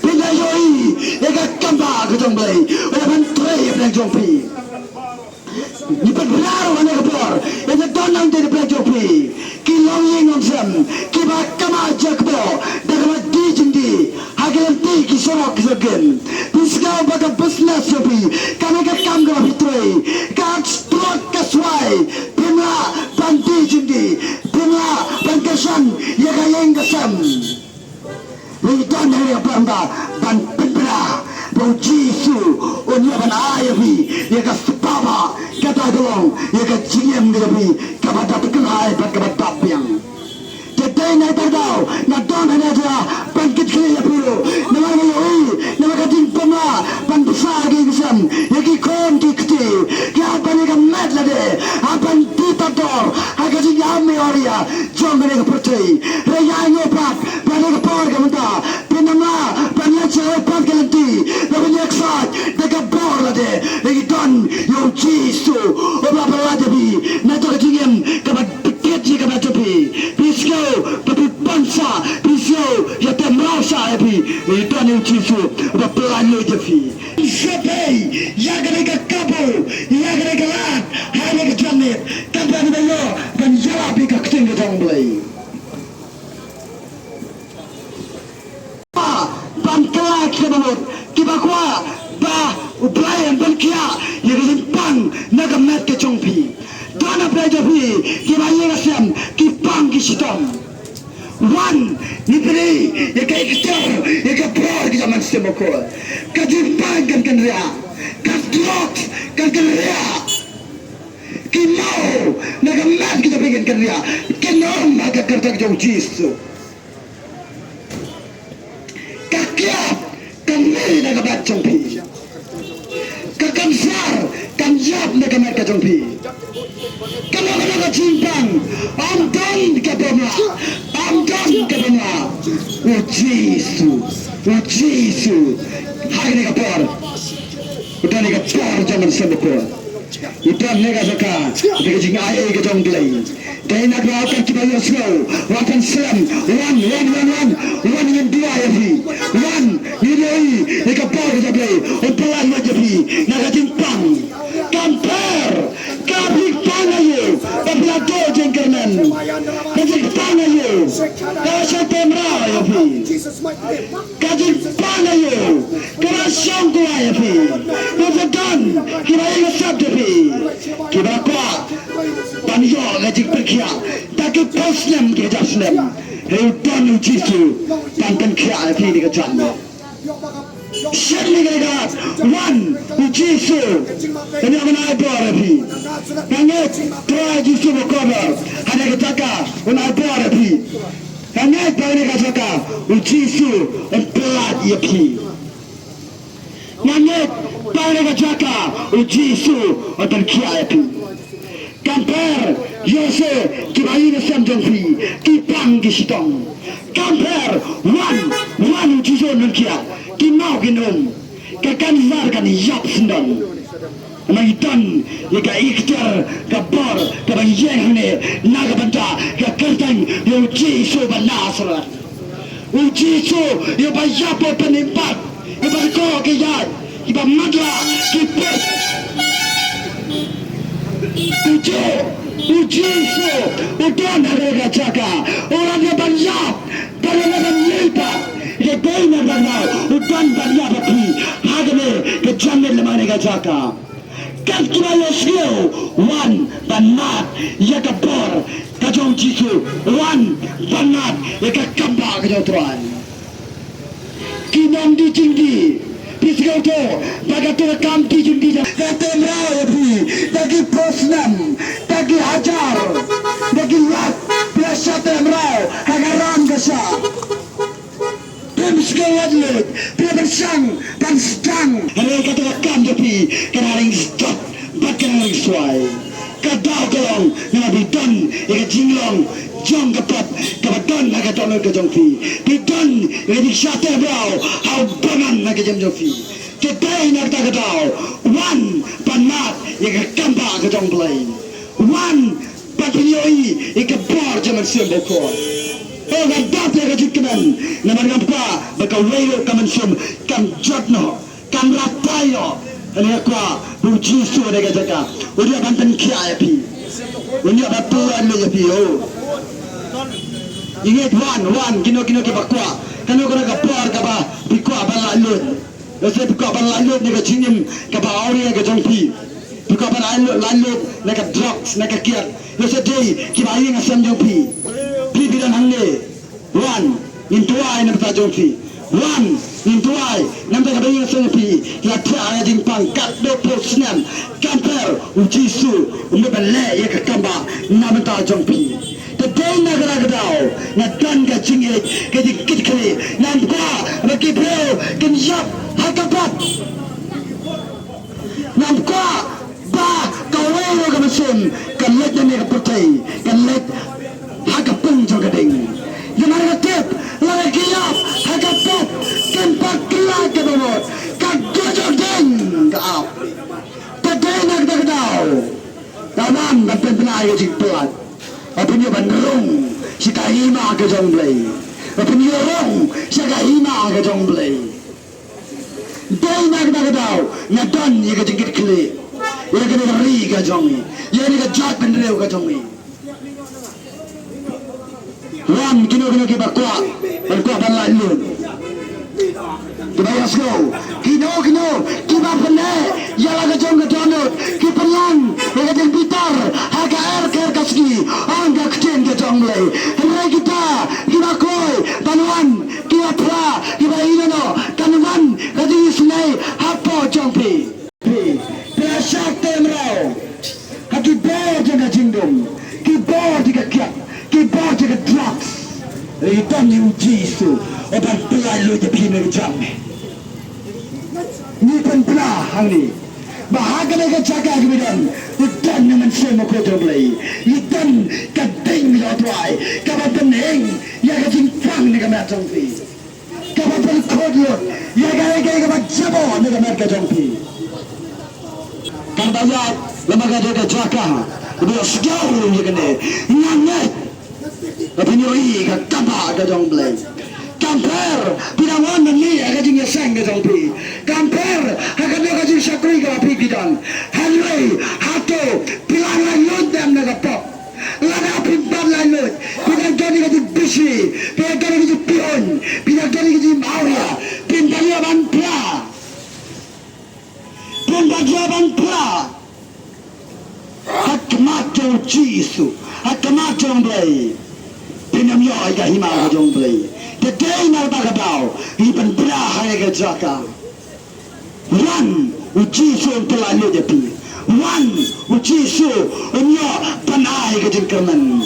Phin da ïohi ïa ka kam ba ka jong Blei u ïa ban trei ïa phi jong phi. Ngi pynbna ruh ha kane ka por ïa ka don nangta na pdeng jong phi ki longïing longsem kiba kynmaw jingkyrkhu da kaba die jingdie ha ki lynti ki surok ki surok. Phi sngew ba ka business jong phi, kane ka kam kaba phi trei, ka tlot ka swai, phim lah ban die jingdie, phim lah ban kyrshan ïa ka ïing ka sem. Ngi don ha kane ka por mynta ban pynbna ba u Jisu un ïa ban ai ïa phi ïa ka sbaba, kata ka long ïa ka jingim ka jong phi kaba dap kyrhai bad kaba dap biang. Te dei na kata ka daw nga don hangne ban kit khlieh ïa phi ruh namar nga ïohi namar ka jingpynbna ban pynbna ïa ki ïing ki sem, ïa ki khun ki kti, ki hap ban ïa ka met lade, hap ban die tad dor ha ka jingïam ïa ka jong kane ka pyrthei. Hynrei ïa ngi pat ba ha kane ka por ka mynta phin ym lah ban leit sha pat ka lynti, ba phin ïaksaid da ka bor lade. Ngi don ïa u Jisu uba la pyllait ïa phi na kata ka jingim kaba dikit ïa kaba jong phi. Phi sngew ba phi pan sah, phi sngew ïa te mraw sah ïa phi. Ngi don ïa u Jisu uba pyllait lut ïa phi. Sngewbha ïa kane ka kabu, ïa kane ka lad ha kane ka janmiet, kaba phi ïoh ban ïalap ïa ka ktien ka jong Blei. Ban kylla kiba mut, kiba kwah ba U Blei un pynkhiah ïa ka jingpang na ka met ka jong phi. Don ha pdeng jong phi kiba ïing ha sem ki pang ki shitom. Wan, ngi pyni ïa ka ikhtiar, ïa ka bor ka jong U Mynsiem Bakhuid. Ka jingpang kan kynriah, ka tlot kan kynriah. Ki maw na ka met ka jong phi kan kynriah, kin ym ha ka kyrteng jong U Jisu. Ka kiad kan mih na ka met jong phi. Ka kansar kan ïap na ka met ka jong phi. Ka long ka jingpang, ym don kaba ym lah, ym don kaba ym lah. U Jisu, U Jisu, ha kane ka por. U don ïa ka bor jong U Mynsiem Bakhuid. U don ha ka jaka, da ka jingai ei ka jong U Blei. Dei na kaba ong kiba ïohsngew, wat ban slem, wan, wan, wan, wan, wan ngin duwai ïa phi. Wan, ngin ïohi ïa ka bor ka jong U Blei, un pyllait lut ïa phi na ka jingpang. Kam pher, ka jingpang aïu ba phi la duh jingkyrmen? Ka jingpang aïu ka la shah teh mraw ïa phi? Ka jingpang aïu ka la shong kwai ïa phi? Phi don kiba ïeng sap da phi, kiba kwah ban ïoh ka jingpynkhiah da ki phew snem ki hajar snem. Hynrei u don U Jisu ban pynkhiah ïa phi ha kane ka janmiet. Shim ïa kane ka lad, wan, U Jisu un ïa ban ai bor ïa phi. Nga ngeit Trai Jisu ba kordor ha kane ka jaka un ai bor ïa phi. Nga ngeit ba ha kane ka jaka U Jisu un pyllait ïa phi. Nga ngeit ba ha kane ka jaka U Jisu un pynkhiah ïa phi. Kam pher ïa se kiba ïing ki sem jong phi ki pang ki shitom. Kam pher, wan, wan, U Jisu un pynkhiah. Ki maw kin um, ka kansar kan ïap syndon. Namar ngi don ïa ka ikhtiar, ka bor kaba ïeng hangne na ka bynta ka kyrteng ïa U Jisu ba Nasareth. U Jisu ïa ba ïap, ba pynïap, ïa ba koh ka ïaid, ïa ba matlah ki put. U Ji-, U Jisu u don ha kane ka jaka. U don ïa ban ïap, ban ïa ban ïap. Ïa dei na ban ïap, u don ban ïap ha phi ha kane ka janmiet lem ha kane ka jaka. Kat kiba ïohsngew, wan ban mad ïa ka bor ka jong U Jisu, wan ban mad ïa ka kam ba ka jong U Trai. Ki nongdie jingdie, phi sngewthuh ba kato ka kam die jingdie ka teh mraw ïa phi da ki phew snem, da ki hajar, da ki lak, phi la shah teh mraw ha ka ram ka shah. Phim shym la leit, phim pyrshang ban sdang. Hynrei kata ka kam jong phi ka dang ring sdot bad ka dang ring swai. Ka daw ka long namar phi don ïa ka jinglong jong ka pop kaba don ha ka dohnud ka jong phi. Phi don ïa ka jingshah teh mraw ha u bymman na ka jingim jong phi. Te dei na kata ka daw, wan ban mad ïa ka kambah ka jong U Blei. Wan ban pynïohi ïa ka bor jong U Mynsiem Bakhuid. Nga dap ïa ka jingkmen namar ngam kwah ba kawei ruh ka mynsiem kan jot noh, kan ratai noh. Nga kwah ba U Jisu ha kane ka jaka un ïoh ban pynkhiah ïa phi, un ïoh ban pynlait lut ïa phi. Ïa ngeit, wan, wan, kino kino kiba kwah, kano kano ka por kaba phi kwah ban lait lut. Lehse phi kwah ban lait lut na ka jingim kaba awria ka jong phi. Phi kwah ban lait lut, lait lut na ka drugs, na ka kiad. Lehse dei kiba ïing ha sem jong phi. Phi, phi don hangne. Wan, ngin duwai na bynta jong phi. Wan, ngin duwai na bynta kaba ïing ha sem jong phi. La thiah ha ka jingpang katto phew snem. Kam pher, U Jisu u mut ban leh ïa ka kambah na bynta jong phi. Te dei na kata ka daw nga don ka jingïeit, ka jingkitkhlieh. Ngam kwah ba ki briew kin ïap ha ka pop. Ngam kwah ba kawei ruh ka mynsiem kan leit na kane ka pyrthei, kan leit ha ka pung jong ka ding. Namar nga tip lada ki ïap ha ka pop, kin pat kylla kaba mut, ka dujok ding ka ap. Te dei na kata ka daw, daw ban pynbna ïa ka jingpynlait. Ba phin ïoh ban rung sha ka hima ka jong U Blei. Ba phin ïoh rung sha ka hima ka jong U Blei. Dei na kata ka daw nga don ïa ka jingkitkhlieh ïa kane ka ri ka jong ngi, ïa kane ka jaitbynriew ka jong ngi. Wan, kino kino kiba kwah, ban kwah ban lait lut. Kiba ïa sngewthuh, kino kino kiba pyneh ïa la ka jong ka dohnud, ki pynlang ïa ka jingbitar ha ka er ka er ka sngi, ong ka ktien ka jong U Blei. Hynrei kita kiba khlaiñ ban wan, kiba phla, kiba ïehnoh, kan wan ka jingisynei hapoh jong phi. Phi, phi la shah teh mraw ha ki bor jong ka jingdum, ki bor jong ka kiad, ki bor jong ka drugs. Hynrei don ïa U Jisu uban pynlait lut ïa phi na ka jingim. Ngi pynbna hangne ba ha kane ka jaka kaba don, u don U Mynsiem Bakhuid jong U Blei. U don ka ding jong U Trai kaba pynhing ïa ka jingpang na ka met jong phi, kaba pynkhuid lut ïa kaei kaei kaba jaboh na ka met ka jong phi. Kan ba ïa lama ka dei ka jaka kaba ïohsngew ïa kane, nga ngeit ba phin ïohi ka kambah ka jong U Blei. Kam pher phi dang wan mynne ha ka jingïaseng ka jong phi, kam pher ha kano ka jingshakri kaba phi ki don. Hynrei hato phi la lait lut dem na ka pop? Lada phim pat lait lut, phi dang don ïa ka jingbishni, phi dang don ïa ka jingpyrshah, phi dang don ïa ka jingmawria, phin dang ïoh ban phla, phin dang ïoh ban phla ha khmat jong U Jisu, ha khmat jong U Blei? Phin ym ïoh ïa ka hima ka jong U Blei. Te dei na kata ka daw ngi pynbna ha kane ka jaka. Wan, U Jisu un pynlait lut ïa phi. Wan, U Jisu un ïoh ban ai ka jingkyrmen.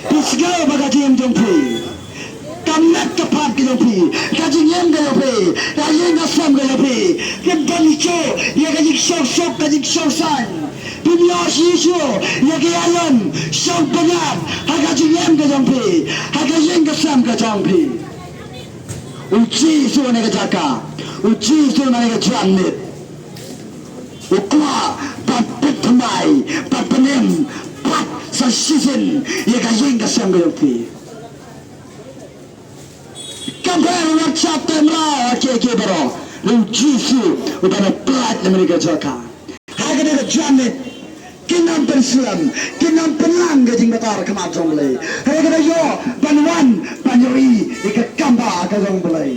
Phi sngew ba ka jingim jong phi, ka met ka phad ka jong phi, ka jingim ka jong phi, ka ïing ka sem ka jong phi, kim don shuh ïa ka jingshongsuk, ka jingshongsaiñ. Phim ïoh shuh shuh ïa ka ïalam shong bniat ha ka jingim ka jong phi, ha ka ïing ka sem ka jong phi. U Jisu na ka jaka, U Jisu na ka janmiet, u kwah ban pynthymmai, ban pynim pat sa shisien ïa ka ïing ka sem ka jong phi. Kam pher, wat shah teh mraw ha kiei kiei baroh. U Jisu u dang pynlait na ka jaka. Ha kane ka janmiet, kin ym pynslem, kin ym pynlang ka jingbatai ha khmat jong U Blei. Hynrei ka dei ïoh ban wan ban ïohi ïa ka kambah ka jong U Blei.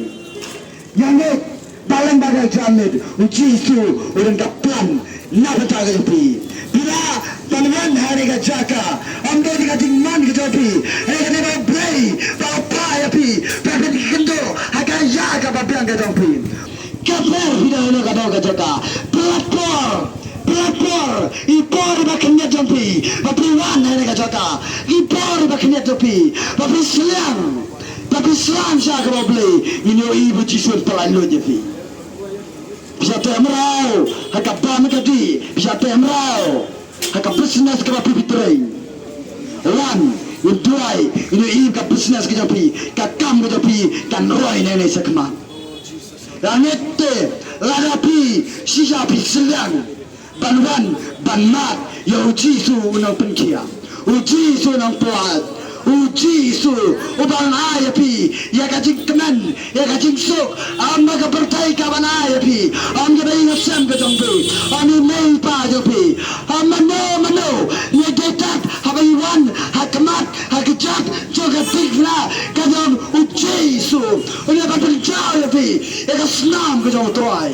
Ïa ngeit, ba lyngba ka janmiet U Jisu u don ka plan na bynta ka jong phi. Phi lah ban wan ha kane ka jaka, ym dei ka jingman ka jong phi, hynrei ka dei ba U Blei ba u phah ïa phi ba phin kynduh ha ka ïa kaba biang ka jong phi. Ka pher phi dang ïa ka dei ka jaka. Pynlait por, pynlait por, i por iba khyndiat jong phi ba phi wan ha kane ka jaka, i por iba khyndiat jong phi ba phi sliang, ba phi sliang sha kaba U Blei. Ngin ïohi ba U Jisu un pynlait lut ïa phi. Phi shah teh mraw ha ka bam ka dih, phi shah teh mraw ha ka business kaba phi phi trei. Wan, ngin duwai, ngin ïohi ka business ka jong phi, ka kam ka jong phi kan roi ne ne shakhmat. Nga ngeit te lada phi shisha phi sliang ban wan ban mad ïa u Jisu u nongpynkhiah, u Jisu u nongpyllait, u Jisu u ban ai ïa phi ïa ka jingkmen, ïa ka jingsuk. Ym ba ka pyrthei ka ban ai ïa phi, ym ka ba ïing ka sem ka jong phi, ym i mei i pa jong phi, ym mano mano. Ngi dei tat haba ngi wan ha khmat ha kjat jong ka diengphna ka jong u Jisu, u nongpynjaw ïa phi ïa ka snam ka jong u Trai.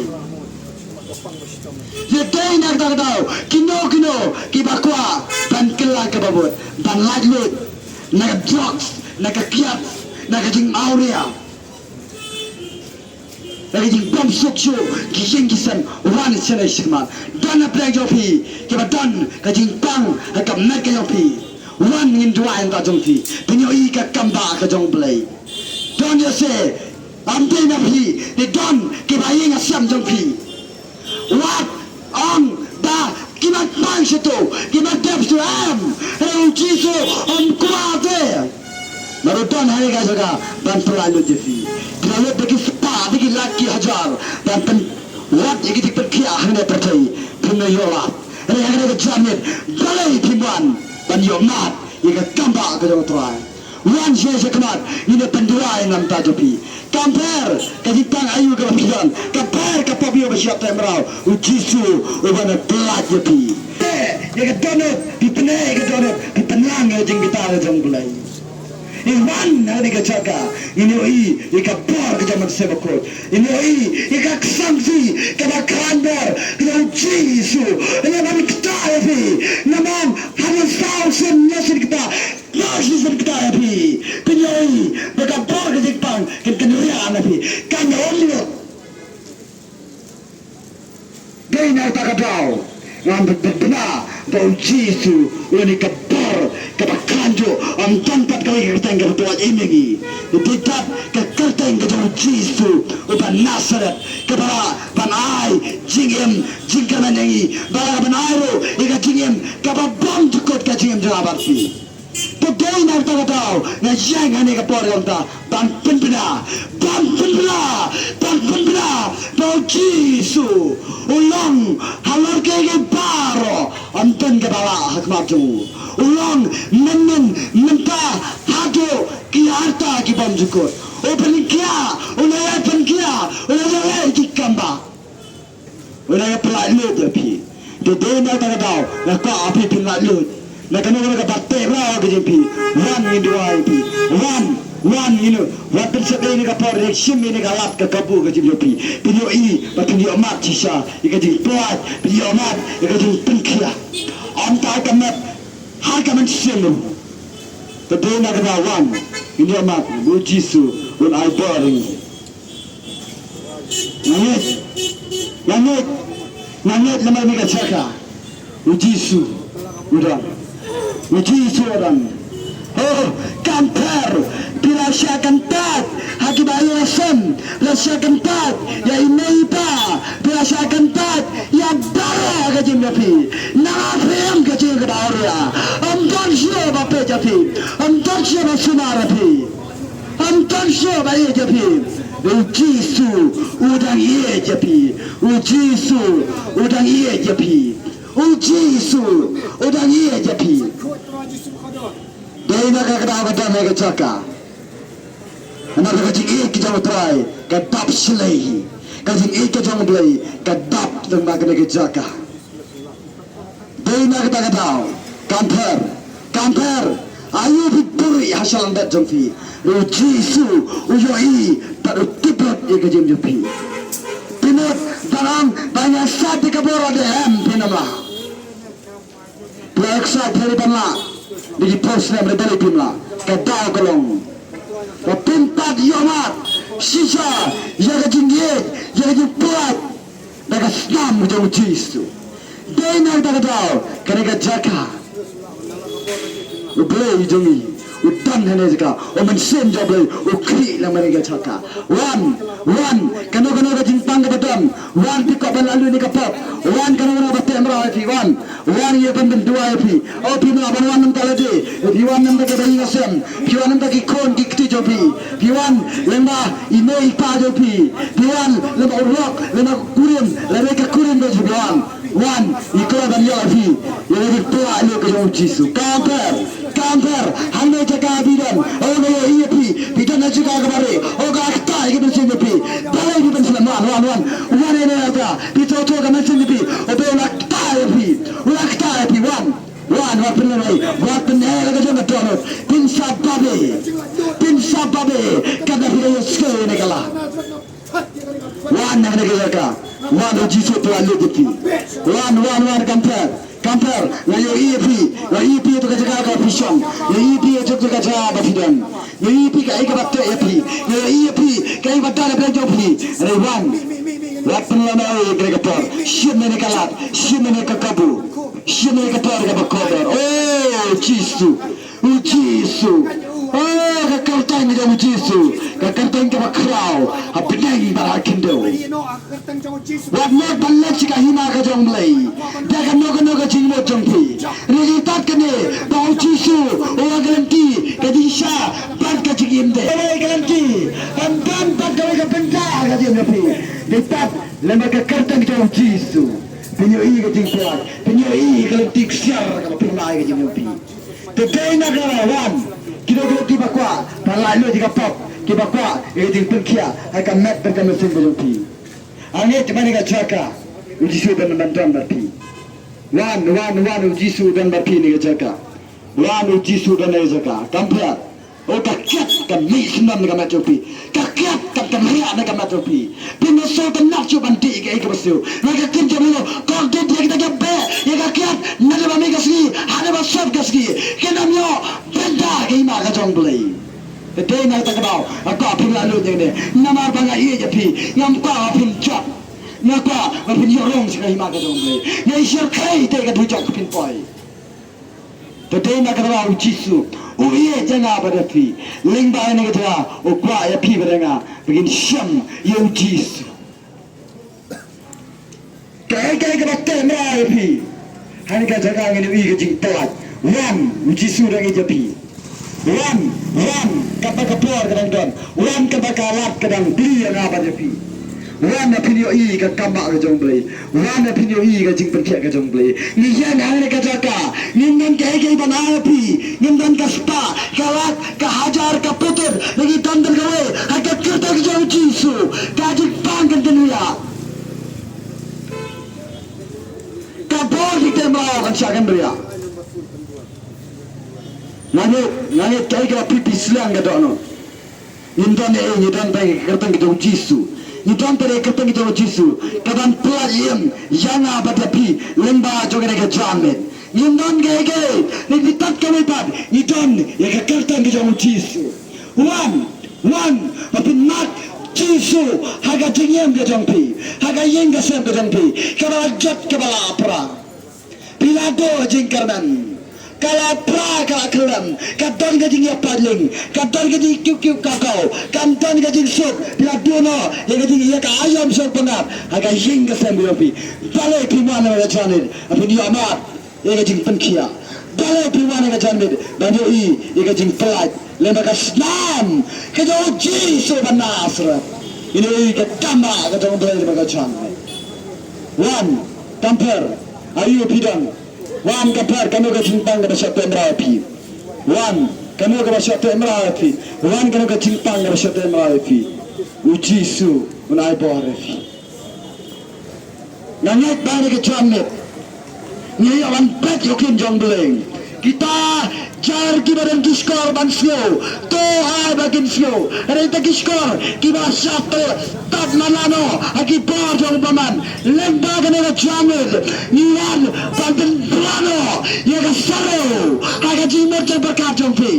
Ïa dei na kata ka daw kino kino kiba kwah ban kylla kaba bud, ban laitluid na ka drugs, na ka kiad, na ka jingmawria, na ka jingbymsuk shuh ki ïing ki sem, wan shane shakhmat. Don na pdeng jong phi kiba don ka jingpang ha ka met ka jong phi, wan ngin duwai na ka bynta jong phi. Phin ïohi ka kam ba ka jong U Blei. Don ïa se, ym dei na phi, te don kiba ïing ha sem jong phi. Wat ong ba ki mat pang sha tu, ki mat dep sha tu, em. Hynrei u Jisu um kwah te. Naduh don ha kane ka jaka ban pyllait lut ïa phi. Phi la lut da ki spah, da ki lak, ki hajar ban pynwad ïa ki jingpynkhiah hangne ha pyrthei, phim ïoh lad. Hynrei ha kane ka janmiet balei phim wan ban ïoh mad ïa ka kam ba ka jong U Trai? Wan sha, sha khmat, ngin ïa pynduwai na ka bynta jong phi. Kam pher ka jingpang aïu kaba phi don, kam pher ka pop aïu ba phi shah teh mraw, u Jisu u ban pyllait ïa phi. Pyneh ïa ka dohnud, phi pyneh ïa ka dohnud, phi pynlang ïa ka jingbitar ka jong U Blei. Ngi wan ha kane ka jaka, ngin ïohi ïa ka bor ka jong U Mynsiem Bakhuid. Ngin ïohi ïa ka ksangsi kaba khlaiñ bor ka jong u Jisu. Ngin ïa ban kta ïa phi. Namar ha ka saw sien, hynñiew sien kata, Lord, shisien kata ïa phi. Phin ïohi ba ka bor ka jingpang kan kynriah na phi, kan ym lut. Dei na kata ka daw ngan pynbna ba u Jisu u la ai ka bor kaba khlaiñ juh, ym tang pat kawei ka kyrteng kaba pynlait im ïa ngi. Dei tat ka kyrteng ka jong u Jisu uba Nasaret, kaba lah ban ai jingim jingkyrmen ïa ngi, ba lah ban ai ruh ïa ka jingim kaba bymjukut, ka jingim jong nga bad phi. Te dei na kata ka daw nga ïeng ha kane ka por, ïa kata ban pynbna, ban pynbna, ban pynbna ba u Jisu u long halor kiei kiei baroh, ym don kaba lah ha khmat jong u. U long mynnin, mynta, haduh ki arta ki bymjukut. U pynkhiah, u la ïai pynkhiah, u la ïai leh ki kam ba U la ïa pyllait lut ïa phi. Te dei na kata ka daw nga kwah ïa phi phin lait lut. Na kano kano kaba teh raw ka jong phi, wan ngin duwai ïa phi. Wan, wan ngin, wat pynsheptieng ïa ka por, ïa ka shim ïa ka lad ka kabu ka jong phi. Phin ïohi ba phin ïoh mad shisha ïa ka jingpyllait, phin ïoh mad ïa ka jingpynkhiah. Ym tang ha ka met, ha ka mynsiem ruh. Te dei na kata wan ngin ïoh mad, u Jisu un ai bor ïa ngi. Nga ngeit, nga ngeit, nga ngeit namar kane ka jaka u Jisu u don. U Jisu u don. Oh, kam pher, phi la shah kyntait ha kiba ïashem, phi la shah kyntait ïa i mei i pa, phi la shah kyntait ïa baroh ka jingim jong phi. Namar phi ïeng ka jingim kaba awria. Ym don shuh ba peit ïa phi, ym don shuh ba sumar ïa phi. Ym don shuh ba ïeit ïa phi. U Jisu u dang ïeit ïa phi. U Jisu u dang ïeit ïa phi. U Jisu u dang ïeit ïa phi. Dei na kata ka daw ka don ha ka jaka. Namar ka jingïeit ka jong u Trai ka dap shlei. Ka jingïeit ka jong u Blei ka dap lyngba kane ka jaka. Dei na kata ka daw, kam pher, kam pher, aïu phi buhrieh ha shalyndet jong phi, u Jisu u ïohi bad u tip lut ïa ka jingim jong phi. Phi mut ban ong ba nga sait ïa ka bor de, em, phim lah. Phi la sait, phi lah ban lah. Dei ki phew snem lei balei phim lah? Ka daw ka long ba phin pat ïoh mad shisha ïa ka jingïeit, ïa ka jingpyllait da ka snam ka jong u Jisu. Dei na kata ka daw kane ka jaka u Blei jong ngi u don ha kane ka jaka, u Mynsiem jong u Blei u khmih lang ha kane ka jaka. Wan, wan, kano kano ka jingpang kaba don, wan, phi kwah ban lait lut na ka pop, wan, kano kano ba teh mraw. Phi wan, wan ïa ban pynduwai phi. O phi, ma ban wan namar ka lade. Phi wan namar ka ba ïing ka sem. Phi wan namar ki khun ki kti jong phi. Phi wan lyngba i mei i pa jong phi. Phi wan lyngba u lok, lyngba u kurim, lyngba ka kurim jong phi, phi wan. Wan, i kloi ban ïa phi. Ïa phi, phi wan ïa ka jong u Jisu. Kam pher. Kam pher, hangne jaka phi don. O, nga ïohi ïa phi. Phi don ha jaka kaba rieh. O, ka kta ïa ka mynsiem jong phi. Balei phi pynslem? Wan, wan, wan. Wan ïa ne ata. Phi to to ka mynsiem jong phi. O, phi la kta ïa phi. La kta ïa phi. Wan. Wan, wan pynlong ei. Wan pynlong ei ka jong ka dohnud. Pynshah babe. Pynshah babe. Kata phi la ïohsngew ïa ne ka la. Wan na kane ka jaka. Wan, u Jisu u la leit ïa phi. Wan, wan, wan, kam pher. Kam pher. Nga ïohi ïa phi. Nga ïohi ïa phi ïa ka jaka ka phi shong. Nga ïohi ïa phi ïa ka jaka ba phi don. Nga ïohi ïa phi kaei kaba teh ïa phi. Nga ïohi ïa phi kaei ba don ha pdeng jong phi. Re wan. Wat pynlong ei ïa ka por. Shim ïa ka lad. Shim ïa ka kabu. Shim ïa ka por kaba kordor. O Jisu. U Jisu. O, ka kyrteng jong u Jisu. Ka kyrteng kaba khraw ha bneng bad ha khyndew. Wat mut ban leit sha ka hima ka jong u Blei da kano kano ka jingmut jong phi. Ri tat kane ba u Jisu u wan ka lynti ka jingshisha bad ka jingim de. Ka lynti ban ban bad kawei ka bynta ka jingim jong phi. Ri tat lyngba ka kyrteng jong u Jisu. Phin ïohi ka jingpyllait, phin ïohi ka lynti ksiar kaba pynlait ka jingim jong phi. Te dei na ka wan, kito kito kiba kwah ban lait lut ïa ka pop, kiba kwah ïa ka jingpynkhiah ha ka met bad ka mynsiem ka jong phi. Hangne te mynne ka jaka, u Jisu u don ban don bad phi. Wan, wan, wan, u Jisu u don bad phi ne ka jaka. Wan, u Jisu u don ne ka jaka. Kam pher. O, ka kiad kan mih syndon na ka met jong phi. Ka kiad kan kynriah na ka met jong phi. Phin ym sngewtynnat shuh ban dih ïa kaei kaba sniew. Na ka ktien jong u, kordit ïa kita kiba beh ïa ka kiad, naduh ba mih ka sngi haduh ba sot ka sngi, kin ym ïoh bynta ha ka hima ka jong u Blei. Te dei na kata ka daw nga kwah phin lah lut ïa kane, namar ba nga ïeit ïa phi. Ngam kwah ba phin jot. Nga kwah ba phin ïoh rung sha ka hima ka jong u Blei. Nga ïashyrkhei te ka dujok ka phin poi. Te dei na kata ba u Jisu u ïeit ïa nga bad ïa phi. Lyngba kane ka jaka u kwah ïa phi bad ïa nga ba ngin shem ïa u Jisu. Kaei kaei kaba teh mraw ïa phi, ha kane ka jaka ngin ïohi ka jingpyllait. Wan, u Jisu u dang ïeit ïa phi. Wan, wan katba ka por ka dang don. Wan katba ka lad ka dang plie ïa nga bad ïa phi. Wan ba phin ïohi ka kam ba ka jong u Blei. Wan ba phin ïohi ka jingpynkhiah ka jong u Blei. Ngi ïeng hangne ha ka jaka. Ngim don kaei kaei ban ai ïa phi. Ngim don ka spah, ka lak, ka hajar, ka putut. Ngi don tang kawei. Ha ka kyrteng ka jong u Jisu, ka jingpang kan kynriah. Ka bor jingteh mraw kan shah kynriah. Nga ngeit, nga ngeit kaei kaba phi phi sliang ka dohnud. Ngim don ei, ngi don tang ka kyrteng ka jong u Jisu. Ngi don tang ka kyrteng ka jong u Jisu ka ban pynlait im ïa nga bad ïa phi lyngba jong kane ka janmiet. Ngim don kaei kaei, ngi tat kawei pat, ngi don ïa ka kyrteng ka jong u Jisu. Wan, wan ba phin mad Jisu ha ka jingim ka jong phi, ha ka ïing ka sem ka jong phi, kaba la jot kaba la pra. Phi la duh jingkyrmen. Ka la pra, ka la khyllem, ka don ka jingïapait lieng, ka don ka jingkiew kiew kaw kaw, ka don ka jingsuk. Phi la duh noh ïa ka jing, ïa ka aïom shong pyngngad ha ka ïing ka sem ka jong phi. Balei phim wan ha ka janmiet ba phin ïoh mad ïa ka jingpynkhiah? Balei phim wan ha ka janmiet ban ïohi ïa ka jingpyllait lyngba ka snam ka jong u Jisu ba Nasareth? Ïohi ka kam ba ka jong u Blei lyngba ka janmiet. Wan, kam pher, aïu phi don? Wan, kam pher, kano ka jingpang kaba shah teh mraw ïa phi? Wan, kano kaba shah teh mraw ïa phi? Wan, kano ka jingpang kaba shah teh mraw ïa phi? U Jisu un ai bor ïa phi. Nga ngeit ba ha kane ka janmiet ngi ïoh ban peit ïa u klim jong u Blei. Kita jar kiba don ki shkor ban sngew, to ai ba kin sngew. Hynrei kita ki shkor kiba shah teh, tad man la noh ha ki bor jong u bymman. Lyngba kane ka janmiet ngi wan ban pynbna noh ïa ka sarou ha ka jingmut jingpyrkhat jong phi,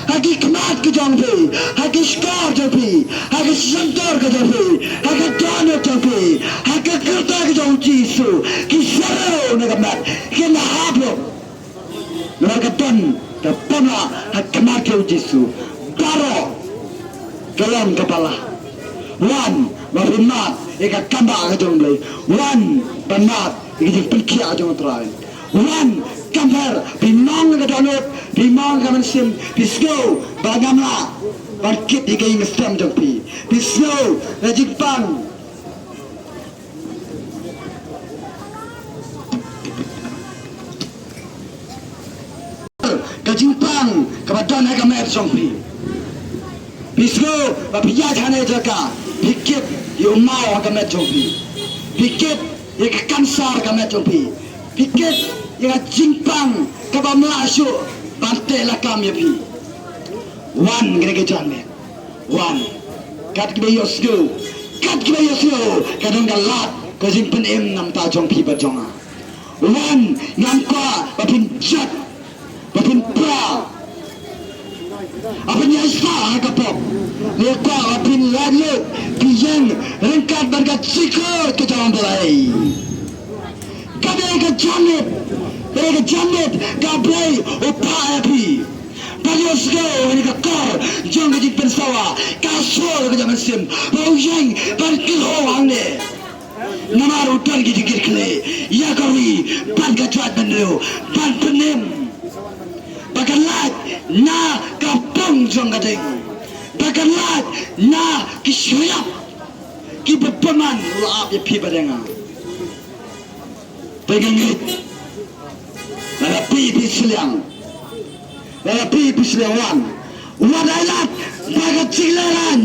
ha ki khmat ki jong phi, ha ki shkor jong phi, ha ki shyntur ki jong phi, ha ka dohnud jong phi, ha ka kyrteng ka jong u Jisu. Ki sarou na ka met kin hap lut. Namar ka don ka pom ha khmat ka jong u Jisu baroh ka long kaba lah. Wan ba phin mad ïa ka kam ba ka jong u Blei. Wan ban mad Ïa ka jingpynkhiah jong U Trai. Wan, kham her, phi mong ka dohnud, phi mong ka mynsiem, phi sngew ba ngam lah ban kit ïa ka ïing ka sem jong phi. Phi sngew ka jingpang, ka jingpang kaba don ha ka met jong phi. Phi sngew ba phi ïaid ha kane ka jaka, phi kit ïa u maw ha ka met jong phi. Phi kit ïa ka kansar ha ka met jong phi. Phi kit ïa ka jingpang kaba ym lah shuh ban teh lakam ïa phi. Wan kane ka janmiet. Wan. Kat kiba ïohsngew, kat kiba ïohsngew ka don ka lad ka jingpynim na bynta jong phi bad jong nga. Wan, ngam kwah ba phin jot, ba phin pra, ba phin ïaisah ha ka pop. Nga kwah ba phin laitluid, phi ïeng ryngkat bad ka jingkhuid ka jong U Blei. Ka dei ka janmiet, ka dei ka janmiet ka Blei u phah ïa phi. Ba ïohsngew ïa ka kor jong ka jingpynsawa, ka sur ka jong ka mynsiem, ba u ïeng ban kyrhuh hangne. Namar u don ka jingkitkhlieh ïa ka ri bad ka jaitbynriew ban pynim. Ba kan lait na ka pung jong ka ding, ba kan lait na ki shyiap kiba bymman u la ap ïa phi bad ïa nga. Pynngeit. Lada phi phi shiliang, lada phi phi shiliang, wan. Wat ai lad ba ka jinglehrain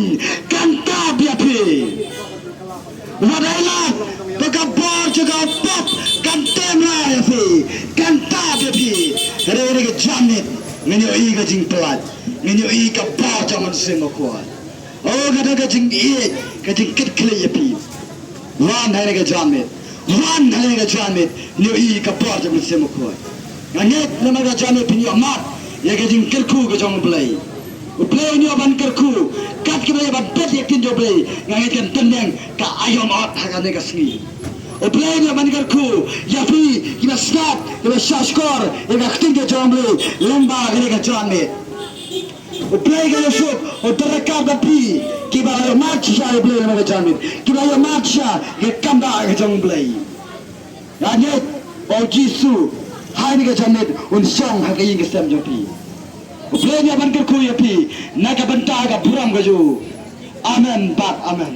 kan tap ïa phi. Wat ai lad ba ka bor jong ka pop kan tem rai ïa phi, kan tap ïa phi. Hynrei ha kane ka janmiet ngin ïohi ka jingpyllait, ngin ïohi ka bor jong U Mynsiem Bakhuid. Oh, ka don ka jingïeit, ka jingkitkhlieh ïa phi. Wan ha kane ka janmiet. Wan ha kane ka janmiet. Ngin ïohi ka bor jong U Mynsiem Bakhuid. Nga ngeit namar ka janmiet phin ïoh mad ïa ka jingkyrkhu ka jong U Blei. U Blei un ïoh ban kyrkhu. Kat kiba ïoh ban bet ïa ka ktien jong U Blei, nga ngeit kan tynning ka aïom ot ha kane ka sngi. U Blei un ïoh ban kyrkhu ïa phi kiba sngap, kiba shahshkor ïa ka ktien ka jong U Blei lyngba kane ka janmiet. U Blei ka ïasuk, u don ryngkat bad phi, kiba la ïoh mad shisha ïa U Blei lyngba ka janmiet, kiba la ïoh mad shisha ïa ka kam da ka jong U Blei. Nga ngeit ba U Jisu ha kane ka janmiet un shong ha ka ïing ka sem jong phi. U Blei un ïa ban kyrkhu ïa phi na ka bynta ka burom ka jong u. Amen bad amen.